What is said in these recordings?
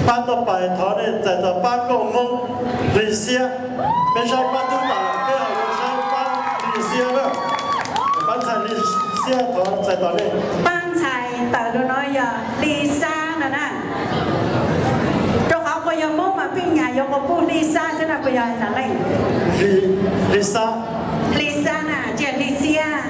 Pab tau pais thov nej txais tos pab nkauj Hmoob Hli Xiab. Peb saib pab tub tas lawm, peb ho yuav saib pab Hli Xiab na. Pab ntxhais Hli Xiab thov txais tos nej. Pab ntxhais tawm lug no yog Hli Xab no na. Rau qhov puas yog Hmoob mas pheej nyam yuav ua puj Hli Xab xwb na, puas yog hais tas leej? Hli, Hli Xab. Hli Xab na, tsis yog Hli Xiab.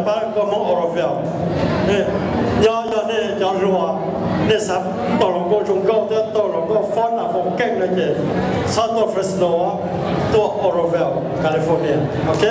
Pab nkauj Hmoob Oroville, nyob yog nej cov hluas, nej xav tau hluas nkauj zoo nkauj thiab tau hluas nkauj fob nas foos keej no ces txhob tuaj Fresno, tuaj Oroville, California, ok.